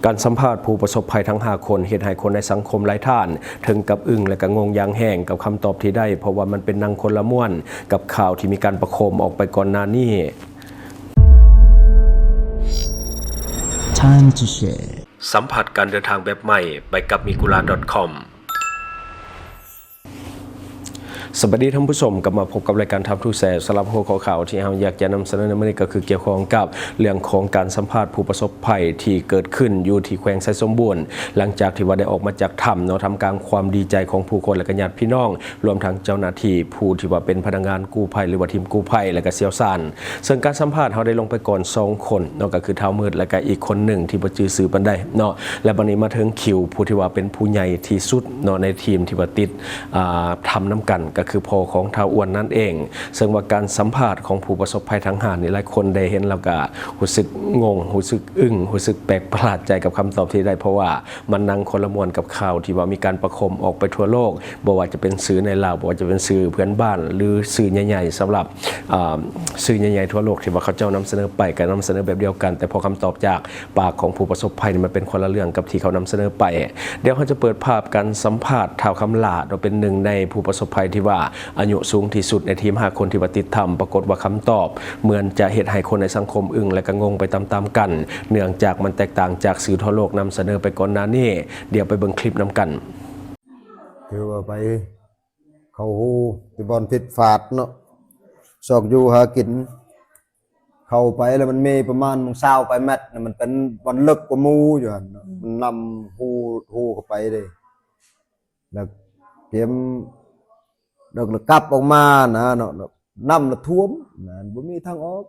ການສຳພາດຜູ້ປະສົບໄພທັງຫ້າຄົນ ເຮັດໃຫ້ຄົນໃນສັງຄົມຫຼາຍທ່ານເຖິງກັບອຶ້ງ ແລະ ກະງົງຢ່າງແຮງກັບຄຳຕອບທີ່ໄດ້ ເພາະວ່າມັນເປັນໜັງຄົນລະມ້ວນກັບຂ່າວທີ່ມີການປະໂຄມອອກໄປກ່ອນໜ້ານີ້. Time to share. ສຳພາດການເດີນທາງແບບໃໝ່ ໄປກັບ migula.com. ສະບາຍດີທ່ານຜູ້ຊົມ, ກັບມາພົບກັບລາຍການ Time to Share. ສຳລັບຫົວຂໍ້ຂ່າວທີ່ເຮົາຢາກຈະນຳສະເໜີໃນມື້ນີ້ ກໍຄືກ່ຽວຂ້ອງກັບເລື່ອງຂອງການສຳພາດຜູ້ປະສົບໄພທີ່ເກີດຂຶ້ນຢູ່ທີ່ແຂວງໄຊສົມບູນ ຫຼັງຈາກທີ່ວ່າໄດ້ອອກມາຈາກຖ້ຳເນາະ, ທ່າມກາງຄວາມດີໃຈຂອງຜູ້ຄົນ ແລະ ກະຍາດພີ່ນ້ອງ, ລວມທັງເຈົ້າໜ້າທີ່ຜູ້ທີ່ວ່າເປັນພະນັກງານກູ້ໄພ ຫຼືວ່າທີມກູ້ໄພ ແລະ ກະຊ່ຽວຊານ. ເຊິ່ງການສຳພາດເຮົາໄດ້ລົງໄປກ່ອນສອງຄົນເນາະ, ກໍຄືທ້າວມືດ ແລະ ກະອີກຄົນໜຶ່ງທີ່ບໍ່ຈື່ຊື່ປານໃດເນາະ. ແລະ ບັດນີ້ມາເຖິງຄິວຜູ້ທີ່ວ່າເປັນຜູ້ໃຫຍ່ທີ່ສຸດເນາະ ໃນທີມທີ່ວ່າຕິດ ອ່າ ຖ້ຳນຳກັນ ກໍຄືພໍ່ຂອງທ້າວອ້ວນນັ້ນເອງ. ເຊິ່ງວ່າການສຳພາດຂອງຜູ້ປະສົບໄພທັງຫ້ານີ້ ຫຼາຍຄົນໄດ້ເຫັນແລ້ວກະຮູ້ສຶກງົງ, ຮູ້ສຶກອຶ້ງ, ຮູ້ສຶກແປກປະຫຼາດໃຈກັບຄຳຕອບທີ່ໄດ້, ເພາະວ່າມັນໜັງຄົນລະມ້ວນກັບຂ່າວທີ່ວ່າມີການປະໂຄມອອກໄປທົ່ວໂລກ, ບໍ່ວ່າຈະເປັນສື່ໃນລາວ, ບໍ່ວ່າຈະເປັນສື່ເພື່ອນບ້ານ ຫຼື ສື່ໃຫຍ່ໆ ສຳລັບ ອ່າ ສື່ໃຫຍ່ໆທົ່ວໂລກທີ່ວ່າເຂົາເຈົ້ານຳສະເໜີໄປ ກໍນຳສະເໜີແບບດຽວກັນ, ແຕ່ພໍຄຳຕອບຈາກປາກຂອງຜູ້ປະສົບໄພນີ້ ມັນເປັນຄົນລະເລື່ອງກັບທີ່ເຂົານຳສະເໜີໄປ. ດຽວເຮົາຈະເປີດພາບການສຳພາດທ້າວຄຳຫຼ້າເນາະ, ເປັນໜຶ່ງໃນຜູ້ປະສົບໄພທີ່ວ່າອາຍຸສູງທີ່ສຸດໃນທີມຫ້າຄົນທີ່ວ່າຕິດຖ້ຳ. ປາກົດວ່າຄຳຕອບເໝືອນຈະເຮັດໃຫ້ຄົນໃນສັງຄົມອຶ້ງ ແລະ ກະງົງໄປຕາມໆກັນ, ເນື່ອງຈາກມັນແຕກຕ່າງຈາກສື່ທົ່ວໂລກນຳສະເໜີໄປກ່ອນໜ້ານີ້. ດຽວໄປເບິ່ງຄລິບນຳກັນ. ຖືວ່າໄປ ເຂົ້າຮູ້ແຕ່ບ່ອນຜິດພາດເນາະ, ຊອກຢູ່ຫາກິນ. ເຂົ້າໄປແລ້ວມັນມີປະມານຊາວປາຍແມັດນະ, ມັນເປັນບ່ອນເລິກກວ່າໝູ່ຢູ່ຫັ້ນເນາະ, ມັນນຳຮູ ຮູເຂົ້າໄປເດ້ ແລ້ວກຽມ ແລ້ວ ແລ້ວກັບອອກມານະເນາະ, ແລ້ວນ້ຳລະຖ້ວມນະ, ບໍ່ມີທາງອອກ.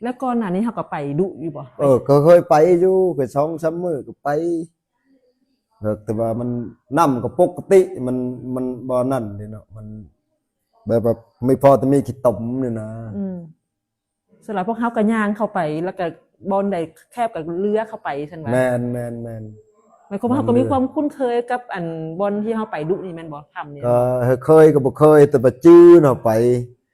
ແລ້ວກ່ອນໜ້ານີ້ເຮົາກໍໄປດຸຢູ່ບໍ່? ເອີ ກໍເຄີຍໄປຢູ່, ເຄີຍສອງສາມມື້ກໍໄປ. ແຕ່ວ່າມັນ ນ້ຳກໍປົກກະຕິ, ມັນ ມັນບໍ່ນັ້ນເດ້ເນາະ, ມັນແບບວ່າມີພໍແຕ່ມີຂີ້ຕົມນີ້ນະ. ອືມ ສ່ວນຫຼາຍພວກເຮົາກໍຍ່າງເຂົ້າໄປ, ແລ້ວກໍບ່ອນໃດແຄບກໍເລືອເຂົ້າໄປຊັ້ນວ່າ. ແມ່ນໆໆ. ໝາຍຄວາມວ່າເຮົາກໍມີຄວາມຄຸ້ນເຄີຍກັບອັນບ່ອນທີ່ເຮົາໄປດຸນີ້ແມ່ນບໍ່? ຖ້ຳນີ້ ກໍເຄີຍກໍບໍ່ເຄີຍ, ແຕ່ວ່າຈື່ເນາະໄປ.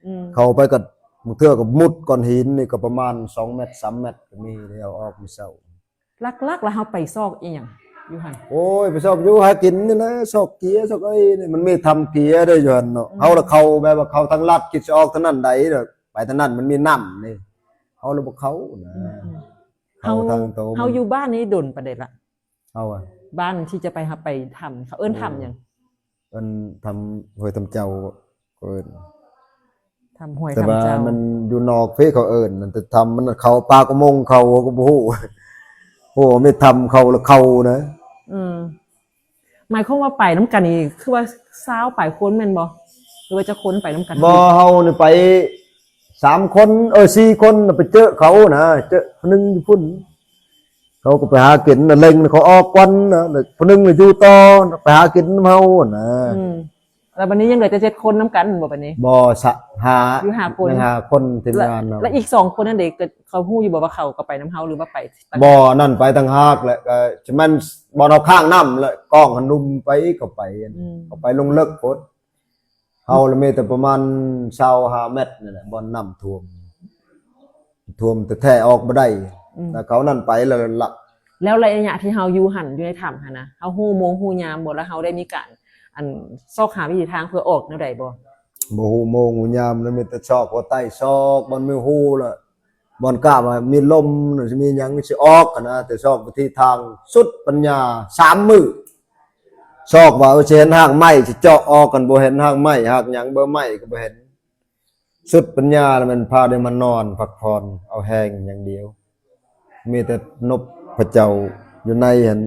ອືມ ເຂົ້າໄປກໍບາງເທື່ອກໍມຸດກ້ອນຫີນນີ້ກໍປະມານສອງແມັດ ສາມແມັດກໍມີ, ແລ້ວອອກມື້ເຊົ້າ. ຫຼັກໆ ແລ້ວເຮົາໄປຊອກອີ່ຫຍັງຢູ່ຫັ້ນ? ໂອ້ຍ ໄປຊອກຢູ່ຫາກິນນີ້ນະ, ຊອກເກຍ ຊອກໄອ້ນີ້, ມັນມີຖ້ຳເກຍເດ້ຢູ່ຫັ້ນເນາະ. ອືມ ເຮົາລະເຂົ້າແບບວ່າເຂົ້າທາງລັດ, ຄິດຊິອອກທາງນັ້ນໃດ, ໄປທາງນັ້ນມັນມີນ້ຳນີ້, ເຮົາລະບໍ່ເຂົ້ານະ. ອືມໆ ເຮົາ ເຮົາທາງໂຕ ເຮົາຢູ່ບ້ານນີ້ດົນປານໃດລະ? ເຮົາອະ ບ້ານທີ່ຈະໄປ ເຮົາໄປຖ້ຳ ເຂົາເອີ້ນຖ້ຳຫຍັງ? ເອີ້ນຖ້ຳຫ້ວຍຖ້ຳເຈົ້າ ເຂົາເອີ້ນ ຖ້ຳຫ້ວຍ ແຕ່ວ່າຖ້ຳເຈົ້າ ມັນຢູ່ນອກພີ້ເຂົາເອີ້ນ, ແຕ່ຖ້ຳມັນເຂົ້າປາກອຸໂມງເຂົາ ເຮົາກໍບໍ່ຮູ້, ໂອ້ ມີຖ້ຳເຂົາລະເຂົ້ານະ. ອືມ ໝາຍຄວາມວ່າໄປນຳກັນນີ້ ຄືວ່າຊາວປາຍຄົນແມ່ນບໍ່ ຫຼືວ່າຈັກຄົນໄປນຳກັນ? ບໍ່ ເຮົານີ້ໄປສາມຄົນ ເອີ ສີ່ຄົນນະ, ໄປເຈີເຂົານະ, ເຈີຜູ້ໜຶ່ງຢູ່ພຸ້ນ. ເຂົາກໍໄປຫາກິນນະ, ເລັ່ງເຂົາອອກກ່ອນນະ, ແລ້ວຜູ້ໜຶ່ງນະຢູ່ຕໍ່ນະ, ໄປຫາກິນນຳເຮົານະ. ອືມ ແລ້ວບັດນີ້ຍັງເຫຼືອແຕ່ເຈັດຄົນນຳກັນແມ່ນບໍ່ບັດນີ້? ບໍ່ ສະ ຫ້າ ຢູ່ຫ້າຄົນ ຍັງຫ້າຄົນທີມງານເຮົາ. ແລ້ວອີກສອງຄົນນັ້ນເດ ກໍເຂົາຮູ້ຢູ່ບໍ່ວ່າເຂົາກໍໄປນຳເຮົາ ຫຼືວ່າໄປ? ບໍ່ ອັນນັ້ນໄປຕ່າງຫາກແຫຼະ, ກໍຊິແມ່ນບ່ອນເຮົາຄ້າງນ້ຳແຫຼະ, ກ້ອງຫັ້ນລຸ່ມໄປ ເຂົາໄປ ອືມ ເຂົາໄປລົງເລິກໂພດ. ເຮົາລະມີແຕ່ປະມານຊາວຫ້າແມັດນີ້ແຫຼະ ບ່ອນນ້ຳຖ້ວມ, ຖ້ວມແທ້ໆ ອອກບໍ່ໄດ້. ອືມ ແລ້ວເຂົານັ້ນໄປແລ້ວລະ. ແລ້ວໄລຍະທີ່ເຮົາຢູ່ຫັ້ນ ຢູ່ໃນຖ້ຳຫັ້ນນະ ເຮົາຮູ້ໂມງຮູ້ຍາມບໍ່? ແລ້ວເຮົາໄດ້ມີການ ອັນ ຊອກຫາວິທີທາງເພື່ອອອກແນວໃດບໍ່? ບໍ່ຮູ້ໂມງຮູ້ຍາມນະ, ມີແຕ່ຊອກຫົວໃຕ້ ຊອກບ່ອນມີຮູລະ ບ່ອນກະວ່າມີລົມ ຊິມີຫຍັງຊິອອກຫັ້ນນະ, ແຕ່ຊອກວິທີທາງສຸດປັນຍາສາມມື້. ຊອກວ່າ ເອີ ຊິເຫັນຮາກໄມ້ ຊິເຈາະອອກກັນ, ບໍ່ເຫັນຮາກໄມ້ ຮາກຫຍັງ ເບີໄມ້ກໍບໍ່ເຫັນ. ສຸດປັນຍາລະແມ່ນພາໄດ້ມານອນພັກຜ່ອນ ເອົາແຮງຢ່າງດຽວ. ມີແຕ່ນົບພະເຈົ້າຢູ່ໃນຫັ້ນ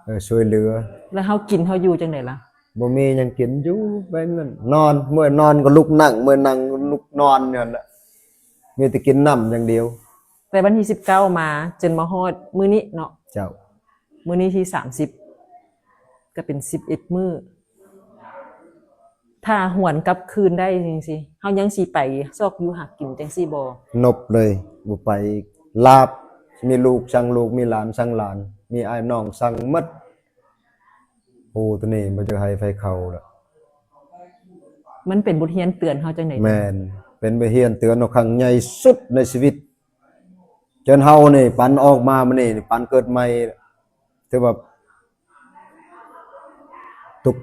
ເອີ ຊ່ວຍເຫຼືອ. ແລ້ວເຮົາກິນເຮົາຢູ່ຈັ່ງໃດລະ? ບໍ່ມີຫຍັງກິນ ຢູ່ແບບນັ້ນ, ນອນ, ເມື່ອຍນອນກໍລຸກນັ່ງ, ເມື່ອຍນັ່ງກໍລຸກນອນຢູ່ຫັ້ນແຫຼະ. ມີແຕ່ກິນນ້ຳຢ່າງດຽວ. ແຕ່ວັນທີສິບເກົ້າມາຈົນມາຮອດມື້ນີ້ເນາະ. ເຈົ້າ. ມື້ນີ້ທີສາມສິບ ກໍເປັນສິບເອັດມື້. ຖ້າຫວນກັບຄືນໄດ້ຈັ່ງຊີ້ ເຮົາຍັງຊິໄປຊອກຢູ່ຫາກິນຈັ່ງຊີ້ບໍ່? ນົບເລີຍ ບໍ່ໄປອີກ. ລາບ ມີລູກຊັງລູກ, ມີຫຼານຊັງຫຼານ, ມີອ້າຍນ້ອງຊັງໝົດ. ໂອ້ ໂຕນີ້ບໍ່ຢາກໃຫ້ໃຜເຂົ້າລະ. ມັນເປັນບົດຮຽນເຕືອນເຮົາຈັ່ງໃດ? ແມ່ນ ເປັນບົດຮຽນເຕືອນເຮົາຄັ້ງໃຫຍ່ສຸດໃນຊີວິດ. ຈົນເຮົານີ້ປັນອອກມາມື້ນີ້ ປັນເກີດໃໝ່ ຖືວ່າ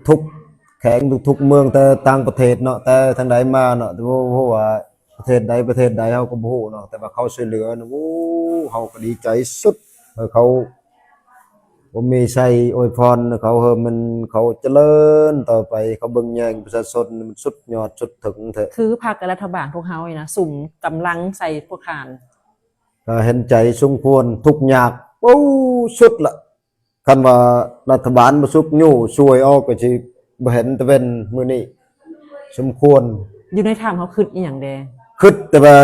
ທຸກໆແຂວງ ທຸກໆເມືອງ ແຕ່ຕ່າງປະເທດເນາະ ແຕ່ທາງໃດມາເນາະ ແຕ່ບໍ່ຮູ້ວ່າປະເທດໃດ ປະເທດໃດເຮົາກໍບໍ່ຮູ້ເນາະ ແຕ່ວ່າເຂົາຊ່ວຍເຫຼືອນະ ໂອ້ ເຮົາກໍດີໃຈສຸດ ເອີ ເຂົາ ບໍ່ມີໄຊອວຍພອນເຂົາ ເຮີມັນເຂົາຈະເລີນຕໍ່ໄປ ເຂົາເບິ່ງແຍງປະຊາຊົນ ມັນສຸດຍອດສຸດເຖິງແທ້. ຄືພັກ ແລະ ລັດຖະບານພວກເຮົານີ້ນະ ສຸມກຳລັງໃສ່ພວກທ່ານ ກໍເຫັນໃຈສົມຄວນ ທຸກຍາກ ໂອ້ ສຸດລະ ຄັນວ່າລັດຖະບານບໍ່ຊຸກຍູ້ຊ່ວຍອອກ ກໍຊິບໍ່ເຫັນຕາເວັນມື້ນີ້ ສົມຄວນ. ຢູ່ໃນຖ້ຳເຮົາຄິດອີ່ຫຍັງແດ່? ຄິດແຕ່ວ່າ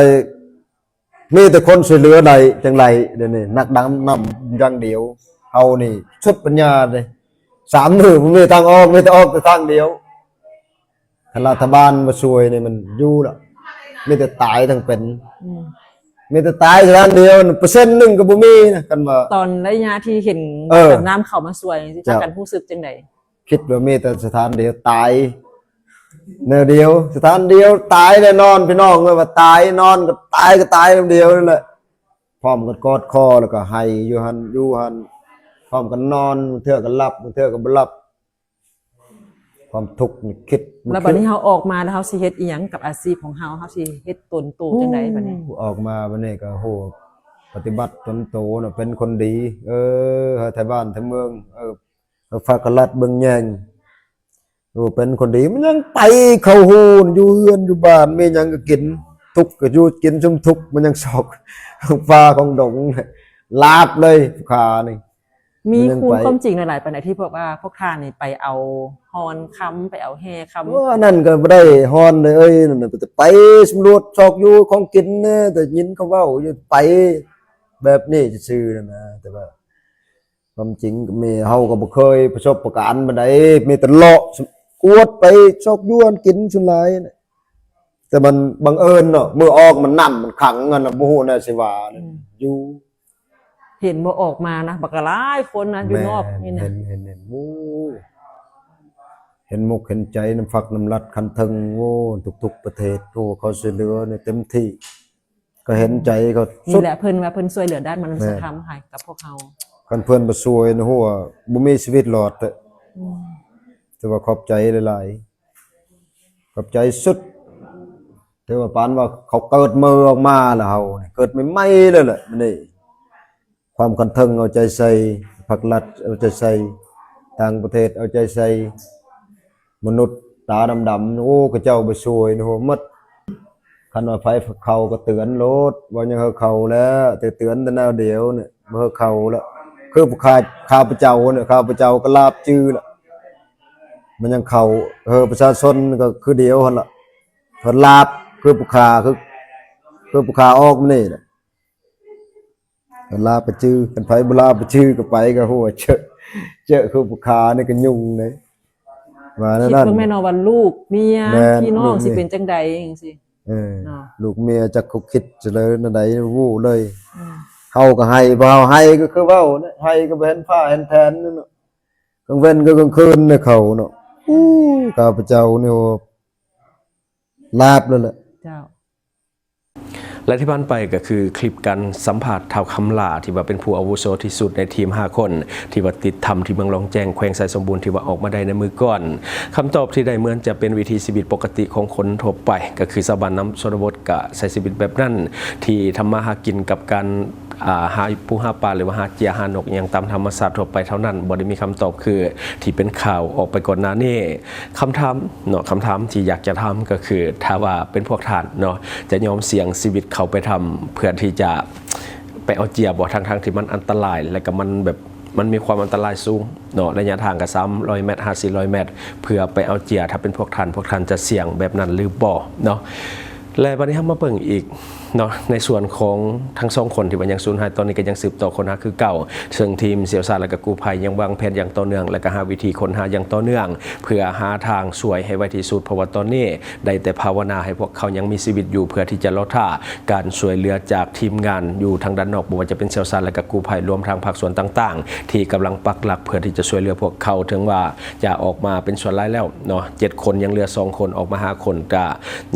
ມີແຕ່ຄົນຊ່ວຍເຫຼືອໄດ້ຈັ່ງໃດ ດຽວນີ້ນັກດຳນ້ຳຢ່າງດຽວ ເຮົານີ້ສຸດປັນຍາເດ້ ສາມມື້ບໍ່ມີທາງອອກ ມີແຕ່ອອກແຕ່ທາງດຽວ ຄັນລັດຖະບານບໍ່ຊ່ວຍນີ້ມັນຢູ່ລະ ມີແຕ່ຕາຍທັງເປັນ ອືມ ມີແຕ່ຕາຍທາງດຽວ ເປີເຊັນໜຶ່ງກໍບໍ່ມີນະ ຄັນວ່າ ຕອນໄລຍະທີ່ເຫັນ ເອີ ແບບນ້ຳເຂົ້າມາຊ່ວຍ ເຈົ້າ ພາກັນຮູ້ສຶກຈັ່ງໃດ? ຄິດວ່າມີແຕ່ສະຖານດຽວຕາຍ ແນວດຽວ ສະຖານດຽວຕາຍແນ່ນອນ ພີ່ນ້ອງເອີຍ ວ່າຕາຍ ນອນກໍຕາຍ ກໍຕາຍນຳດຽວນັ້ນແຫຼະ ພ້ອມກັນກອດຄໍ ແລ້ວກໍໄຫ້ຢູ່ຫັ້ນ ຢູ່ຫັ້ນ ພ້ອມກັນນອນ ບາງເທື່ອກໍຫຼັບ ບາງເທື່ອກໍບໍ່ຫຼັບ ຄວາມທຸກນີ້ຄິດ ແລ້ວບັດນີ້ເຮົາອອກມາແລ້ວ ເຮົາຊິເຮັດອີ່ຫຍັງກັບອາຊີບຂອງເຮົາ? ເຮົາຊິເຮັດຕົນໂຕຈັ່ງໃດບັດນີ້? ອອກມາບັດນີ້ກໍ ໂຫ ປະຕິບັດຕົນໂຕເນາະ ເປັນຄົນດີ ເອີ ໃຫ້ໄທບ້ານໄທເມືອງ ເອີ ໃຫ້ພາກລັດເບິ່ງແຍງ ເອີ ເປັນຄົນດີ ມັນຍັງໄປເຂົ້າໂຮນ ຢູ່ເຮືອນຢູ່ບ້ານ ມີຫຍັງກໍກິນ ທຸກກໍຢູ່ກິນຊຸມທຸກ ມັນຍັງຊອກຂອງປ່າຂອງດົງ ລາບເລີຍຜູ້ຂ້ານີ້. ມີ ມັນຍັງໄປ ຄວາມຈິງຫຼາຍໆປານໃດທີ່ພວກວ່າພວກທ່ານນີ້ໄປເອົາຮ່ອນຄຳ ໄປເອົາແຮ່ຄຳ? ໂອ້ ອັນນັ້ນກໍບໍ່ໄດ້ຮ່ອນເລີຍ ເອີຍ ນັ້ນນະ ໄປສຳຫຼວດຊອກຢູ່ຂອງກິນແດ່ ໄດ້ຍິນເຂົາເວົ້າຢູ່ ໄປແບບນີ້ຊື່ໆນັ້ນນະ ແຕ່ວ່າ ຄວາມຈິງກໍມີ ເຮົາກໍບໍ່ເຄີຍປະສົບປະການປານໃດ ມີແຕ່ເລາະກວດໄປຊອກຢູ່ອັນກິນສ່ວນຫຼາຍນະ ແຕ່ມັນບັງເອີນເນາະ ມື້ອອກມັນນ້ຳມັນຂັງຫັ້ນນະ ບໍ່ຮູ້ແນວຊິວ່າ ອືມ ຢູ່ ເຫັນບໍ່ ອອກມານະ ບັກຫຼາຍຄົນນະ ຢູ່ນອກນີ້ນະ ແມ່ນ ເຫັນ ເຫັນ ເຫັນ ໂອ້ ເຫັນອົກເຫັນໃຈນຳພັກນຳລັດຂັ້ນເທິງ ໂອ້ ທຸກໆປະເທດ ໂອ້ ເຂົາຊ່ວຍເຫຼືອນີ້ເຕັມທີ່. ກໍເຫັນໃຈເຂົາ ນີ້ແຫຼະ ເພິ່ນວ່າເພິ່ນຊ່ວຍເຫຼືອດ້ານມະນຸດສະທຳໃຫ້ກັບພວກເຮົາ ຄັນເພິ່ນບໍ່ຊ່ວຍນະ ໂຫ ບໍ່ມີຊີວິດລອດເດ້ ອືມ ຖືວ່າຂອບໃຈຫຼາຍໆ ຂອບໃຈສຸດ ຖືວ່າປານວ່າເຂົາເກີດເມີອອກມາແລ້ວ ເຮົານີ້ເກີດໃໝ່ໆເລີຍແຫຼະ ນີ້ ຄວາມຂັ້ນເທິງເອົາໃຈໃສ່ ພັກລັດເອົາໃຈໃສ່ ຕ່າງປະເທດເອົາໃຈໃສ່ ມະນຸດຕາດຳໆ ໂອ້ ເຂົາເຈົ້າໄປຊ່ວຍ ໂຫ ໝົດ ຄັນວ່າໃຜເຂົ້າກໍເຕືອນໂລດ ເວົ້າຫຍັງເຂົາເຂົ້າແລ້ວ ແຕ່ເຕືອນແຕ່ແນວດຽວນີ້ ບໍ່ເຂົ້າລະ ຄືຂ້າພະເຈົ້ານີ້ ຂ້າພະເຈົ້າກໍລາບຈື່ລະ ມັນຍັງເຂົ້າ ເອີ ປະຊາຊົນກໍຄືດຽວຫັ້ນລະ ເພິ່ນລາບ ຄືຜູ້ຂ້າ ຄື ຄືຜູ້ຂ້າອອກມານີ້ລະ ລາບໄປຈື່ ຄັນໃຜບໍ່ລາບໄປຈື່ກໍໄປກໍຫົວເຈາະ ເຈາະຄືຜູ້ຂ້ານີ້ກໍຫຍຸ້ງເດ້ ວ່າແນວນັ້ນ ຄິດເບິ່ງແມ່ນວ່າລູກເມຍ ແມ່ນ ພີ່ນ້ອງ ລູກເມຍ ຊິເປັນຈັ່ງໃດຈັ່ງຊີ້ ເອີ ເນາະ ລູກເມຍຈັກເຂົາຄິດຈັ່ງໃດແນວໃດຮູ້ເລີຍ ອືມ ເຮົາກໍໄຫ້ ບໍ່ເຮົາໄຫ້ກໍຄືເວົ້ານະ ໄຫ້ກໍບໍ່ເຫັນຟ້າເຫັນແຖນເນາະ ກາງເວັນກໍກາງຄືນໃນເຂົາເນາະ ອູ້ ຂ້າພະເຈົ້ານີ້ ໂອ້ ລາບແລ້ວແຫຼະ ເຈົ້າ. ແລະທີ່ຜ່ານໄປກໍຄືຄລິບການສຳພາດທ້າວຄຳຫຼ້າ ທີ່ວ່າເປັນຜູ້ອາວຸໂສທີ່ສຸດໃນທີມຫ້າຄົນ ທີ່ວ່າຕິດຖ້ຳທີ່ເມືອງລ່ອງແຈ້ງ ແຂວງໄຊສົມບູນ ທີ່ວ່າອອກມາໄດ້ໃນມື້ກ່ອນ. ຄຳຕອບທີ່ໄດ້ເໝືອນຈະເປັນວິຖີຊີວິດປົກກະຕິຂອງຄົນທົ່ວໄປ ກໍຄືຊາວບ້ານນຳຊົນນະບົດກະໃຊ້ຊີວິດແບບນັ້ນ ທີ່ທຳມາຫາກິນກັບການ ອ່າ ຫາປູຫາປາ ຫຼືວ່າຫາເຈຍຫານົກຫຍັງຕາມທຳມະຊາດທົ່ວໄປເທົ່ານັ້ນ ບໍ່ໄດ້ມີຄຳຕອບຄືທີ່ເປັນຂ່າວອອກໄປກ່ອນໜ້ານີ້. ຄຳຖາມເນາະ ຄຳຖາມທີ່ຢາກຈະຖາມກໍຄື ຖ້າວ່າເປັນພວກທ່ານເນາະ ຈະຍອມສ່ຽງຊີວິດເຂົ້າໄປຖ້ຳເພື່ອທີ່ຈະໄປເອົາເຈຍບໍ່? ທັງໆທີ່ມັນອັນຕະລາຍ ແລະກໍມັນແບບ ມັນມີຄວາມອັນຕະລາຍສູງເນາະ ໄລຍະທາງກໍສາມຮ້ອຍແມັດ ຫາສີ່ຮ້ອຍແມັດ ເພື່ອໄປເອົາເຈຍ ຖ້າເປັນພວກທ່ານ ພວກທ່ານຈະສ່ຽງແບບນັ້ນຫຼືບໍ່ເນາະ? ແລະບັດນີ້ເຮົາມາເບິ່ງອີກເນາະ ໃນສ່ວນຂອງທັງສອງຄົນທີ່ວ່າຍັງສູນຫາຍ ຕອນນີ້ກໍຍັງສືບຕໍ່ຄົ້ນຫາຄືເກົ່າ ເຊິ່ງທີມຊ່ຽວຊານ ແລະກະກູ້ໄພຍັງວາງແຜນຢ່າງຕໍ່ເນື່ອງ ແລະກະຫາວິທີຄົ້ນຫາຢ່າງຕໍ່ເນື່ອງ ເພື່ອຫາທາງຊ່ວຍໃຫ້ໄວທີ່ສຸດ ເພາະວ່າຕອນນີ້ໄດ້ແຕ່ພາວະນາໃຫ້ພວກເຂົາຍັງມີຊີວິດຢູ່ ເພື່ອທີ່ຈະລໍຖ້າການຊ່ວຍເຫຼືອຈາກທີມງານຢູ່ທາງດ້ານນອກ ບໍ່ວ່າຈະເປັນຊ່ຽວຊານ ແລະກະກູ້ໄພ ລວມທັງພາກສ່ວນຕ່າງໆ ທີ່ກຳລັງປັກຫຼັກເພື່ອທີ່ຈະຊ່ວຍເຫຼືອພວກເຂົາ ເຖິງວ່າ ຈະອອກມາເປັນສ່ວນຫຼາຍແລ້ວເນາະ ເຈັດຄົນ ຍັງເຫຼືອສອງຄົນ ອອກມາຫ້າຄົນ ກະ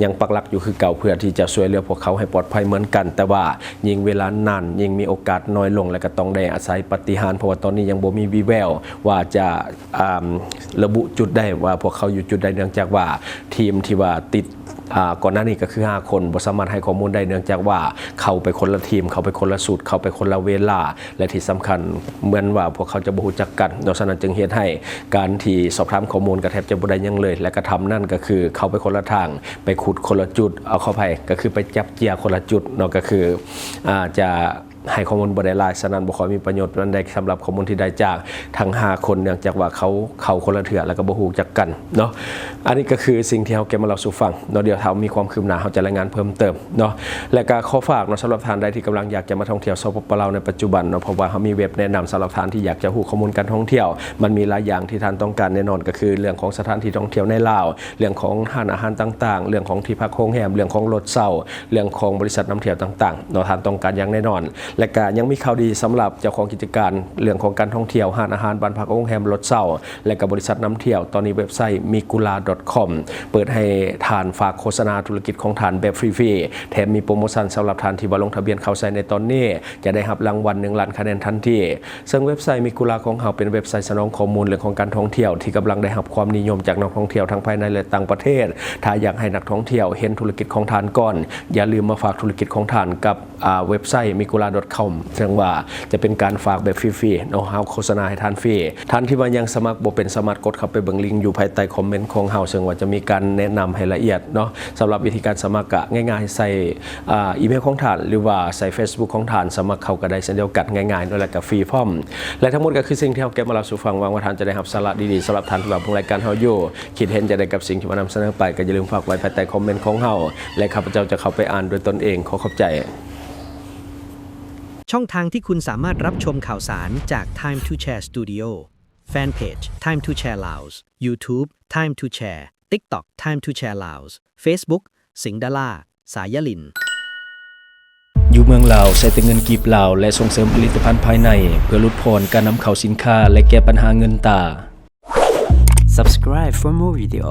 ຍັງປັກຫຼັກຢູ່ຄືເກົ່າ ເພື່ອທີ່ຈະຊ່ວຍເຫຼືອພວກເຂົາໃຫ້ປອ ອດໄພເໝືອນກັນ, ແຕ່ວ່າຍິ່ງເວລານານ ຍິ່ງມີໂອກາດນ້ອຍລົງ ແລະ ກໍຕ້ອງໄດ້ອາໄສປາຕິຫານ, ເພາະວ່າຕອນນີ້ຍັງບໍ່ມີວີ່ແວວວ່າຈະ ອ່າ ລະບຸຈຸດໄດ້ວ່າພວກເຂົາຢູ່ຈຸດໃດ, ເນື່ອງຈາກວ່າທີມທີ່ວ່າຕິດ ອ່າ ກ່ອນໜ້ານີ້ກໍຄືຫ້າຄົນ ບໍ່ສາມາດໃຫ້ຂໍ້ມູນໄດ້ ເນື່ອງຈາກວ່າເຂົ້າໄປຄົນລະທີມ, ເຂົ້າໄປຄົນລະຊຸດ, ເຂົ້າໄປຄົນລະເວລາ ແລະ ທີ່ສຳຄັນເໝືອນວ່າພວກເຂົາຈະບໍ່ຮູ້ຈັກກັນເນາະ. ສະນັ້ນຈຶ່ງເຮັດໃຫ້ການທີ່ສອບຖາມຂໍ້ມູນກໍແທບຈະບໍ່ໄດ້ຫຍັງເລີຍ ແລະ ກະທຳນັ້ນກໍຄືເຂົ້າໄປຄົນລະທາງ, ໄປຂຸດຄົນລະຈຸດ, ເອົາ ຂໍອະໄພ ກໍຄືໄປຈັບເຈ້ຍຄົນລະຈຸດເນາະ, ກໍຄື ອ່າ ຈະ ໃຫ້ຂໍ້ມູນບໍ່ໄດ້ຫຼາຍ, ສະນັ້ນບໍ່ຄ່ອຍມີປະໂຫຍດປານໃດສຳລັບຂໍ້ມູນທີ່ໄດ້ຈາກທັງຫ້າຄົນ, ເນື່ອງຈາກວ່າເຂົາເຂົ້າຄົນລະເທື່ອ ແລ້ວກໍບໍ່ຮູ້ຈັກກັນເນາະ. ອັນນີ້ກໍຄືສິ່ງທີ່ເຮົາເກັບມາເລົ່າສູ່ຟັງເນາະ, ດຽວຖ້າມີຄວາມຄືບໜ້າເຮົາຈະລາຍງານເພີ່ມເຕີມເນາະ. ແລະກໍຂໍຝາກເນາະ, ສຳລັບທ່ານໃດທີ່ກຳລັງຢາກຈະມາທ່ອງທ່ຽວ ສປປ ລາວ ໃນປັດຈຸບັນເນາະ, ເພາະວ່າເຮົາມີເວັບແນະນຳສຳລັບທ່ານທີ່ຢາກຈະຮູ້ຂໍ້ມູນການທ່ອງທ່ຽວ. ມັນມີຫຼາຍຢ່າງທີ່ທ່ານຕ້ອງການ, ແນ່ນອນກໍຄືເລື່ອງຂອງສະຖານທີ່ທ່ອງທ່ຽວໃນລາວ, ເລື່ອງຂອງຮ້ານອາຫານຕ່າງໆ, ເລື່ອງຂອງທີ່ພັກໂຮງແຮມ, ເລື່ອງຂອງລົດເຊົ່າ, ເລື່ອງຂອງບໍລິສັດນຳທ່ຽວຕ່າງໆເນາະ, ທ່ານຕ້ອງການຢ່າງແນ່ນອນ. ແລະກະຍັງມີຂ່າວດີສຳລັບເຈົ້າຂອງກິດຈະການເລື່ອງຂອງການທ່ອງທ່ຽວ, ຮ້ານອາຫານ, ບ້ານພັກ, ໂຮງແຮມ, ລົດເຊົ່າ ແລະກະບໍລິສັດນຳທ່ຽວ. ຕອນນີ້ເວັບໄຊ migula.com ເປີດໃຫ້ທ່ານຝາກໂຄສະນາທຸລະກິດຂອງທ່ານແບບຟຣີໆ, ແຖມມີໂປຣໂມຊັນສຳລັບທ່ານທີ່ວ່າລົງທະບຽນເຂົ້າໃຊ້ໃນຕອນນີ້ ຈະໄດ້ຮັບລາງວັນໜຶ່ງລ້ານຄະແນນທັນທີ. ເຊິ່ງເວັບໄຊ migula ຂອງເຮົາເປັນເວັບໄຊສະໜອງຂໍ້ມູນເລື່ອງຂອງການທ່ອງທ່ຽວທີ່ກຳລັງໄດ້ຮັບຄວາມນິຍົມຈາກນັກທ່ອງທ່ຽວທັງພາຍໃນ ແລະ ຕ່າງປະເທດ. ຖ້າຢາກໃຫ້ນັກທ່ອງທ່ຽວເຫັນທຸລະກິດຂອງທ່ານກ່ອນ, ຢ່າລືມມາຝາກທຸລະກິດຂອງທ່ານກັບ ອ່າ ເວັບໄຊ migula.com ເຊິ່ງວ່າຈະເປັນການຝາກແບບຟຣີໆເນາະ, ເຮົາໂຄສະນາໃຫ້ທ່ານຟຣີ. ທ່ານທີ່ວ່າຍັງສະໝັກບໍ່ເປັນ ສາມາດກົດເຂົ້າໄປເບິ່ງລິງຢູ່ພາຍໃຕ້ຄອມເມັນຂອງເຮົາ, ເຊິ່ງວ່າຈະມີການແນະນຳໃຫ້ລະອຽດເນາະ. ສຳລັບວິທີການສະໝັກກະງ່າຍໆ, ໃສ່ ອ່າ ອີເມວຂອງທ່ານ ຫຼືວ່າໃສ່ Facebook ຂອງທ່ານ, ສະໝັກເຂົ້າກໍໄດ້ເຊັ່ນດຽວກັນ, ງ່າຍໆເນາະ ແລະກະຟຣີພ້ອມ. ແລະທັງໝົດກໍຄືສິ່ງທີ່ເຮົາເກັບມາເລົ່າສູ່ຟັງ, ຫວັງວ່າທ່ານຈະໄດ້ຮັບສາລະດີໆ. ສຳລັບທ່ານທີ່ວ່າເບິ່ງລາຍການເຮົາຢູ່, ຄິດເຫັນຈັ່ງໃດກັບສິ່ງທີ່ວ່ານຳສະເໜີໄປ, ກໍຢ່າລືມຝາກໄວ້ພາຍໃຕ້ຄອມເມັນຂອງເຮົາ ແລະ ຂ້າພະເຈົ້າຈະເຂົ້າໄປອ່ານດ້ວຍຕົນເອງ. ຂໍຂອບໃຈ. ช่องทางที่คุณสามารถรับชมข่าวสารจาก Time to Share Studio แฟนเพจ Time to Share Laos YouTube Time to Share TikTok Time to Share Laos Facebook สิงห์ดารา สายลิน ຢູ່ເມືອງລາວໃຊ້ແຕ່ເງິນກີບລາວ ແລະ ສົ່ງເສີມຜະລິດຕະພັນພາຍໃນ ເພື່ອຫຼຸດຜ່ອນການນຳເຂົ້າສິນຄ້າ ແລະ ແກ້ບັນຫາເງິນຕາ. Subscribe for more video.